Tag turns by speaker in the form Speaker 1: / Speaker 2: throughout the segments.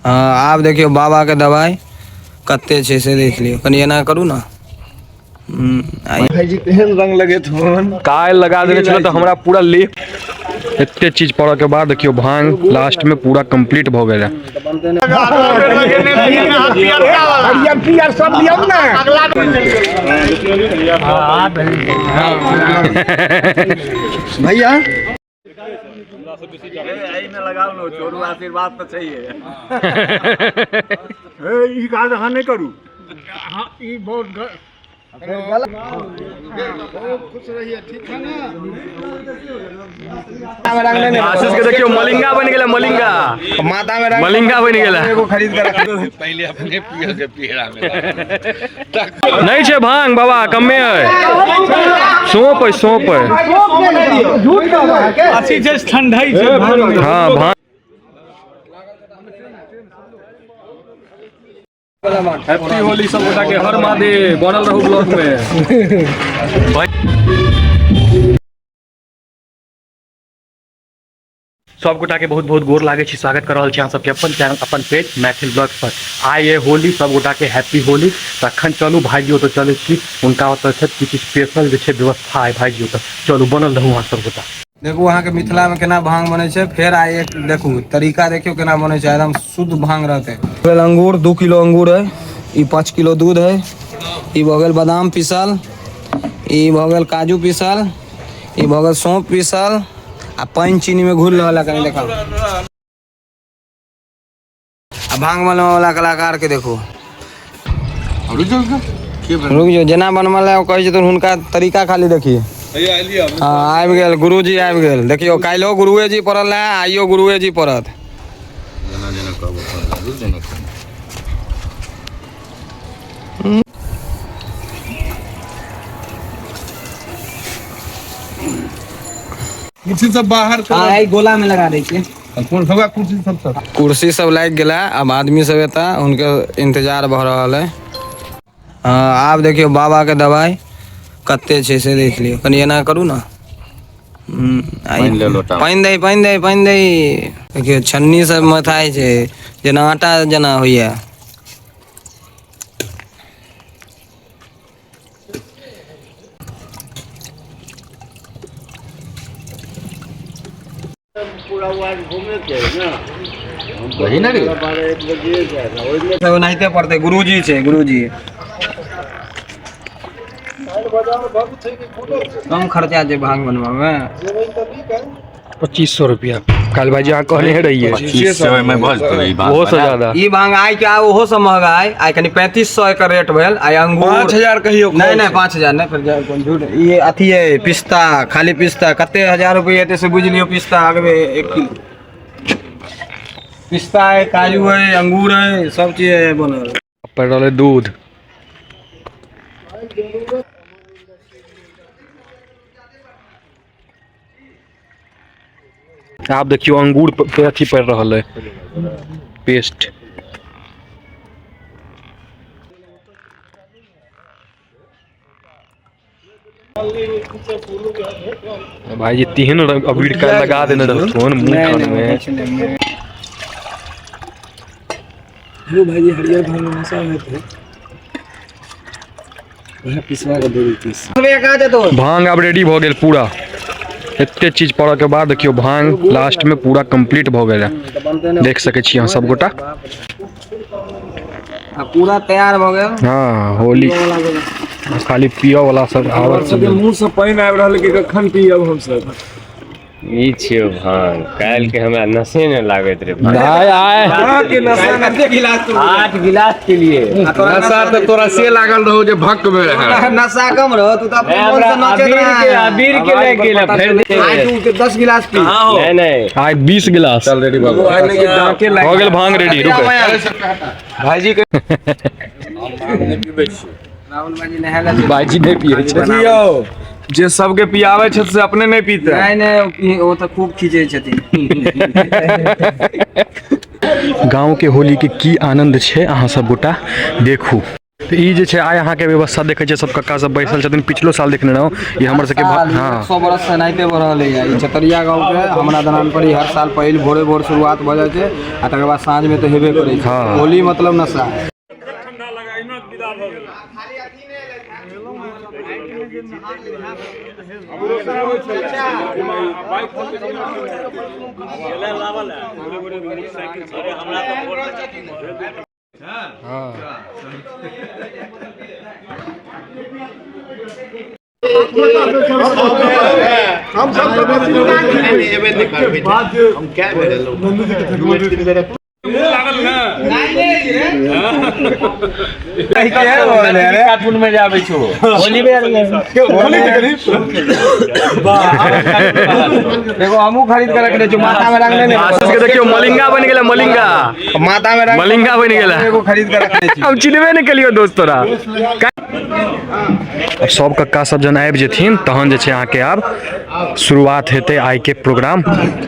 Speaker 1: हँ, आब देखियौ बाबाके दवाइ कते छै से देख लियौ। कनि एना करू ने।
Speaker 2: भाईजी तेहन रंग लगेथुन।
Speaker 3: काल्हि लगा देने छलै तऽ हमरा पूरा लेप। एते चीज पड़ऽ के बाद देखियौ भांग लास्ट में पूरा कंप्लीट भऽ गेल है।
Speaker 2: हरियर पियर सब दियौ ने। भैया
Speaker 4: ई काज अहाँ नहि करू। ई बहुत
Speaker 3: आशीष के देखियौ मलिंगा बनि गेलै, मलिंगा।
Speaker 1: माथा में रंग
Speaker 3: मलिंगा बनि गेलै।
Speaker 1: एगो खरीद के रख।
Speaker 3: नहीं छै भांग बाबा, कमे है, सौंप है, सौंप है।
Speaker 4: अथी छै, ठंडई छै।
Speaker 3: हाँ, भांग। हैप्पी होली सब गोटा के, हर महादेव। बनल रहू ब्लॉग में। सब गोटा के बहुत बहुत गोर लागै छी, स्वागत कर रहल छी अहाँ सबके अपन चैनल अपन पेज मैथिल ब्लॉग पर। आइ ये होली, सब गोटा के हैप्पी होली। तखन चलू भाईजी ओतऽ चलै छी, हुनका ओतऽ छै किछु स्पेशल जे छै व्यवस्था है भाईजी ओतऽ। चलू, बनल रहू अहाँ सब गोटा।
Speaker 1: देखू अहाँके मिथिला में केना भांग बनै छै। फेर आइ एक देखू तरीका, देखियौ केना बनै छै, एकदम शुद्ध भांग रहतै। भेल अंगूर, 2 किलो अंगूर है, ई 5 किलो दूध है, ई भऽ गेल बादाम पीसल, ई भऽ गेल काजू पीसल, ई भऽ गेल सौंफ पीसल आ पानि चीनी में घुलि रहल है। कनि देखा आ भांग बनबै वाला कलाकार के देखू। रुक जो, जेना बनबल है ओ कहै छथिन, हुनका तरीका खाली देखिए। हाँ, आबि गेल गुरुजी, आबि गेल। देखियौ, काल्हिओ गुरुए जी पड़ल रहै, आइयो गुरुए जी पड़त।
Speaker 2: कुर्सी सब बाहर।
Speaker 1: हाँ, एहि गोला में लगा दै छियै।
Speaker 2: कोन सब कुर्सी सब सब?
Speaker 1: कुर्सी सब लागि गेला, आब आदमी सब एता, हुनके इंतजार भऽ रहल है। हाँ, आब देखियौ बाबा के दवाइ कते छै से देख लियौ। कनि एना करू ने। पानि दै, पानि दै, पानि दै। देखियौ, छन्नी सब मथाइ छै जेना आटा जेना होइया।
Speaker 2: वही ना रे।
Speaker 1: सब ओनाहिते पड़तै। गुरुजी छै, गुरुजी। कम खर्चा छै भांग बनबऽमे।
Speaker 3: 2500 रुपया काल्हि भाईजी अहाँ कहने रहियै।
Speaker 5: 2500 में भऽ जेतौ ई बात।
Speaker 3: ओहो से ज्यादा।
Speaker 1: ई भांग आइ के ओहो से महगा आइ। आइ कनि 3500 एकर रेट भेल आइ अंगूर।
Speaker 2: 5000 कहियौ।
Speaker 1: नहीं नहीं, 5000 नहीं, फिर कोन झूठ। ये अथी है पिस्ता, खाली पिस्ता कते हजार रुपये हेतै से बुझि लियौ। पिस्ता अगबे 1 किलो पिस्ता है, काजू है, अंगूर है, सब चीज है बनल।
Speaker 3: पड़ि रहलै दूध। आब देखियौ अंगूर पे अथी पड़ि रहल है पेस्ट। भाईजी तेहन रंग अबीर का लगा देने रहथुन मुँह कान में।
Speaker 2: भाईजी, हरियर भांग में नशा होते वह पिसवा के देवी पीस।
Speaker 3: भांग आब रेडी भऽ गेल पूरा। एते चीज पड़ऽ के बाद देखियौ भांग लास्ट में पूरा कंप्लीट भऽ गेल है। देख सकै छी अहाँ सब गोटा।
Speaker 1: आ पूरा तैयार भऽ गेल।
Speaker 3: हाँ, होली खाली पियऽ वाला सब आवत।
Speaker 2: सबके मुंह से पानि आबि रहल कि कखन पियब हमसब।
Speaker 6: ई छियौ भांग। काल्हि के हमरा नशे ने लागैत रे भांग।
Speaker 3: आय आय।
Speaker 2: के नशा?
Speaker 1: कते गिलास तू?
Speaker 6: 8 गिलास के लिए।
Speaker 5: नशा तऽ तोरा से लागल रहौ जे भक में रहै।
Speaker 1: नशा कम रहो, तू तऽ अपने
Speaker 6: नहि,
Speaker 1: मन से
Speaker 6: हमरा
Speaker 1: नाचैत
Speaker 6: अबीर के
Speaker 1: रहे।
Speaker 6: अबीर के लागि गेल भरि दिन।
Speaker 1: आइ तू 10 गिलास पी।
Speaker 6: नहि नहि।
Speaker 3: आइ 20 गिलास।
Speaker 5: चल रेडी बाबू।
Speaker 3: भऽ गेल भांग रेडी, रुक।
Speaker 2: भाईजी के
Speaker 1: राहुल भाजी नहाय लए।
Speaker 3: भाईजी नहि पियै छै।
Speaker 2: देखियौ, जे सबके पियाबै छै से अपने नहि पीते।
Speaker 1: नहि नहि, ओ तऽ खूब खींचै छथिन।
Speaker 3: गाँव के होली के की आनंद छै, अहाँ सब गोटा देखू। तऽ ई जे छै आइ अहाँके व्यवस्था देखै छियै, सब कक्का सब बैसल छथिन। पिछलो साल देखने रहौं ई हमर सबके। हँ,
Speaker 1: 100 बरस से एनाहिते भऽ रहल है। ई चतरिया गाँव के हमरा दलान पर ई हर साल पहिल भोरे भोर शुरुआत भऽ जाइ छै आ तकर बाद साँझ में तऽ हेबे करै छै।
Speaker 3: हँ।
Speaker 1: होली मतलब नशा। एगो हमहूँ खरीद के रखने छी, माथा में रंग नहि।
Speaker 3: आशीष के देखियौ, मलिंगा बनि गेलै, मलिंगा।
Speaker 1: माथा में रंग
Speaker 3: मलिंगा बनि गेलै।
Speaker 1: एगो खरीद के रखने छी।
Speaker 3: हम चिन्हबे नहि केलियौ दोस्त तोरा। आब सब कक्का सब जहन आबि जेथिन तहन जे छै अहाँके आब शुरुआत हेतै आइके प्रोग्राम।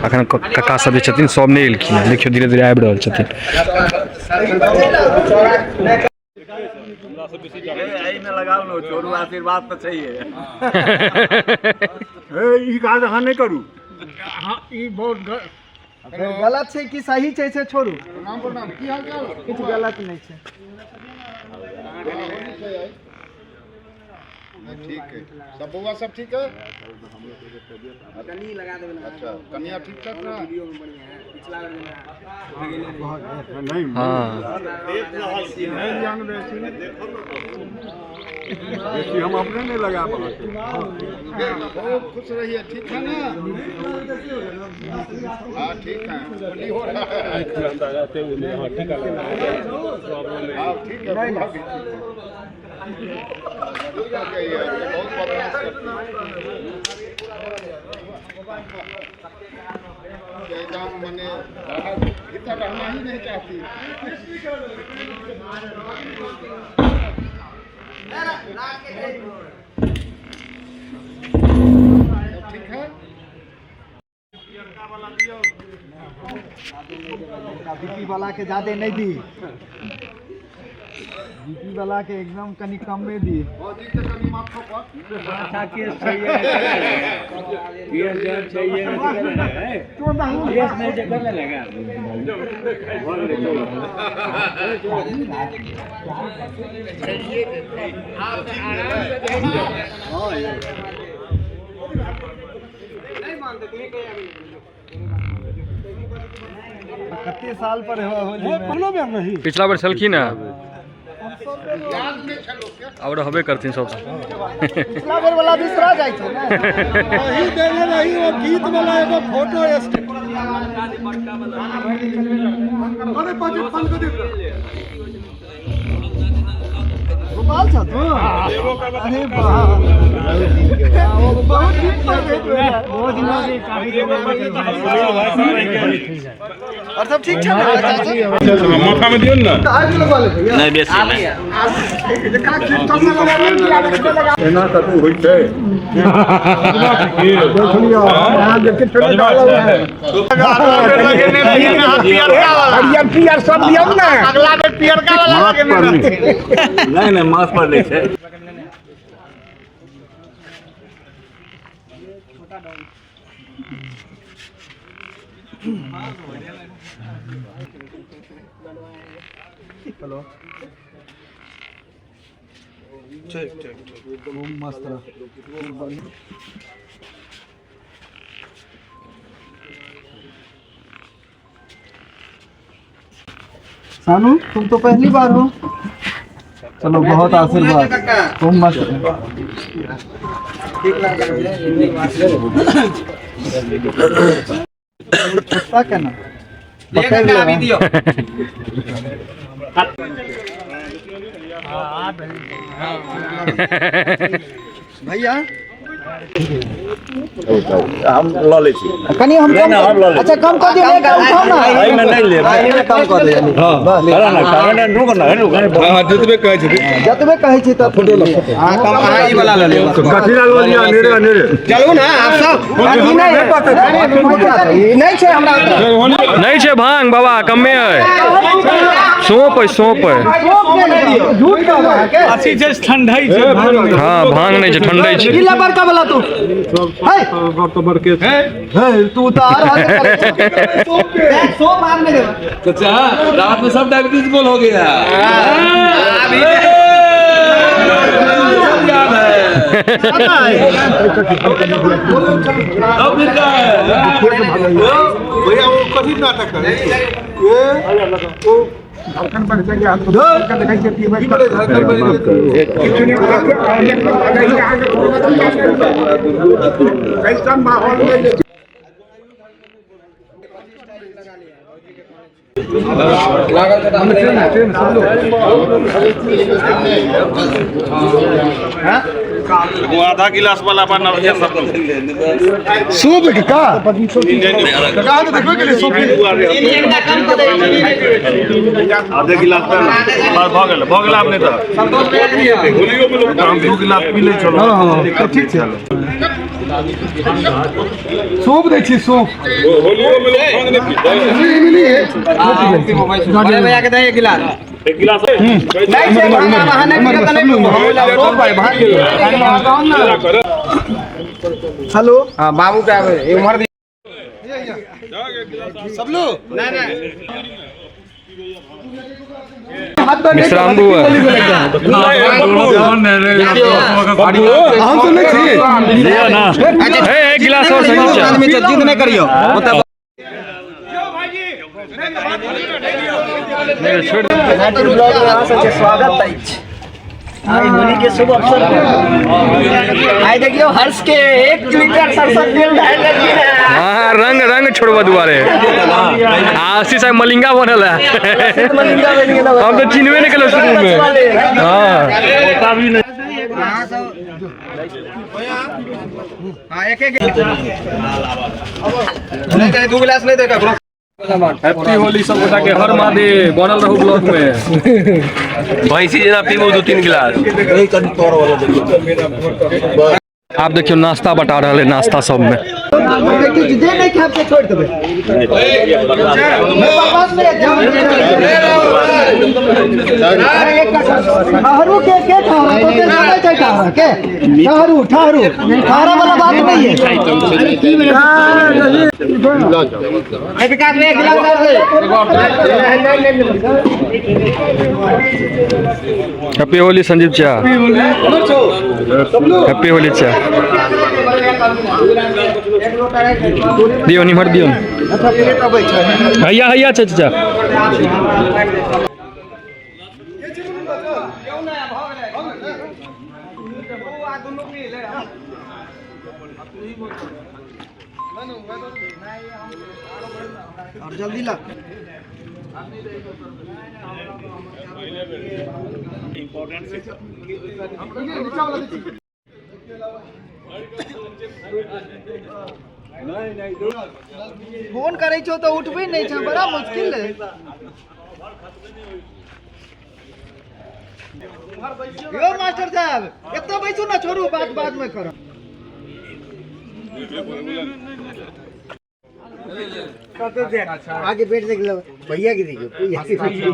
Speaker 3: अखन कक्का सब जे छथिन सब नहि एलखिन हँ, देखियौ धीरे धीरे आबि रहल छथिन।
Speaker 4: हे, ई काज अहाँ नहि करू। अहाँ ई बहुत
Speaker 7: गलत छै कि सही छै से छोड़ू, किछु गलत नहि छै।
Speaker 5: ठीक है, सब बौआ सब ठीक है? अच्छा, कनिया ठीक ठाक ना?
Speaker 4: नहीं।
Speaker 3: हँ।
Speaker 4: बेसी हम अपने नहीं लगा पाते।
Speaker 5: खूब खुश रहिए, ठीक है ना? हाँ, ठीक है, होली हो रहा है। हाँ, ठीक है, बूढ़ा भी ठीक है। ठीक हो गई है, ये बहुत बदमाश करती है। एकदम मने बाहर भीतर रहना ही नहीं चाहती। सब ठीक है?
Speaker 7: बीपी वाला के ज्यादे नहि दी, बीपी वाला के एकदम कनि कमे दी।
Speaker 5: भौजी के कनि माथो पर।
Speaker 7: कते साल पर होली में?
Speaker 3: पिछला बेर छलखिन हँ।
Speaker 5: याद नहि छै लोकके।
Speaker 3: आब रहबे करथिन सब।
Speaker 7: पिछला बेर वाला बिसरा जाइ छै ने।
Speaker 4: वही देने रही वो गीत वाला एगो फोटो। अरे पाँच पाँच को देख।
Speaker 7: गोपाल छ तू? अरे वाह, बहुत दिन पर भेट भेल। बहुत दिन और सब ठीक छै ने चाचा?
Speaker 4: माथा में दियौ ने। एना कतौ होइ छै?
Speaker 7: खूब मस्त रह। सानू, तुम तो पहली बार हो, चलो बहुत आशीर्वाद, तुम मस्त रहो। छोटा केना पकड़ लेबै। भैया
Speaker 8: हम लऽ लै छी।
Speaker 7: कनि हम कम, अच्छा कम कऽ दियौ, एक उठाउ ना।
Speaker 8: एहिमे नहि लेब।
Speaker 7: एहिमे कम कऽ दियौ बस।
Speaker 2: हँ, जतबे कहै छथिन।
Speaker 7: जतबे कहै छी तऽ फोटो लऽ।
Speaker 1: अहाँ कम, अहाँ ई वाला लऽ लियौ।
Speaker 4: कथी लऽ लिअ? अनेरे अनेरे।
Speaker 1: चलू ने आब सब।
Speaker 7: अथी नहि, ई नहि छै हमरा ओतऽ।
Speaker 3: नहि छै भांग बाबा, कमे है।
Speaker 2: सौंप है, सौंप है।
Speaker 7: झूठ कहबै के?
Speaker 4: अथी छै, ठंडई छै।
Speaker 2: हाँ, भांग नहीं छै, ठंडई छै।
Speaker 7: ई ले बड़का वाला तू। हे
Speaker 4: तो बड़के
Speaker 7: हे, तू तो आर सौंप बाद में देबै।
Speaker 5: चाचा, रात में सब डायबिटीज गोल हो गया। याद है सब मिलता है।
Speaker 4: भैया, वो कथी नाटक करे ये वो झारखंड पर जाके हाथ देखै छै, पीबै झारखंड पर कैसा माहौल में।
Speaker 8: आधा गिलास वाला बना।
Speaker 4: सूप के का का तो देखबे के लिए सूप।
Speaker 8: आधे गिलास भऽ गेल, भऽ गेल। आब नहि तऽ हम 2 गिलास पी लै छलहुँ।
Speaker 4: हां, ठीक छै। सूप दै छी, सूप। मिली है।
Speaker 1: बड़े भैया के दे एक गिलास।
Speaker 8: एक गिलास।
Speaker 1: नहीं छै भांग, अहाँ नहि पीबै तऽ नहि पीबू। सौंप है भांग।
Speaker 7: हेलो।
Speaker 1: हाँ, बाबू के आबे उम्हर।
Speaker 4: सब लोग।
Speaker 1: नहीं नहीं।
Speaker 2: मिश्राम्बू है।
Speaker 4: हम तो नहीं छी।
Speaker 2: हे, एक गिलास और संजीव चा।
Speaker 1: आदमी छै, जिद नहि करियौ ओतऽ।
Speaker 2: छोड़।
Speaker 7: स्वागत अछि आइ होली के शुभ अवसर पर। आइ देखियौ, हर्ष के 1 लीटर सरसों तेल ढारि देलखिन है।
Speaker 2: हाँ, रंग रंग छोड़बा दुआरे आशीष साहब मलिंगा बनल है।
Speaker 7: मलिंगा बनि गेल।
Speaker 2: हम तो चिन्हबे नहीं केलहुँ शुरू में। हाँ।
Speaker 1: हाँ, एक एक नहीं दे, 2 गिलास नहीं दे ककरो।
Speaker 2: हैप्पी होली सब गोटा के, हर महादेव। बनल रहू ब्लॉग में।
Speaker 6: भैंसी जेना पीबू 2-3 गिलास।
Speaker 2: आप देखियो, नाश्ता बटा रहल है, नाश्ता सब में।
Speaker 7: जे नहीं खाब से छोड़ देबै। बकवास नहीं। ठहरू के ठहरा तो ते जानै छै, ठहरा के ठहरू, ठहरू ठहरा वाला बात नहीं है।
Speaker 1: विकास में एक गिलास और दे।
Speaker 2: हैप्पी होली संजीव चा, हैप्पी होली चा। दियो निमर दियो। हैया हैया छै चाचा।
Speaker 7: और जल्दी ला। फोन करै छौ तऽ उठबै नहि छै, बड़ा मुश्किल है। यौ मास्टर साहब, एतऽ बैसू ने, छोड़ू, बात बाद में करब। आगे बैठ देख लो, भैया के देखियो, भैया के देखियो।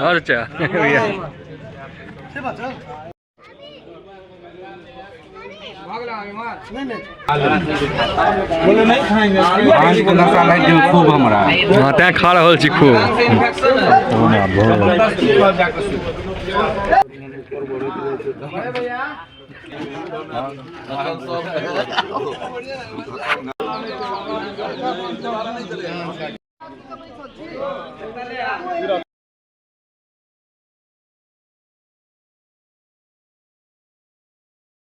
Speaker 2: और चा भैया।
Speaker 5: नशा लागि गेल खूब हमरा।
Speaker 2: हाँ, तैं खा रहल छी खूब।
Speaker 1: इन्फेक्शन है।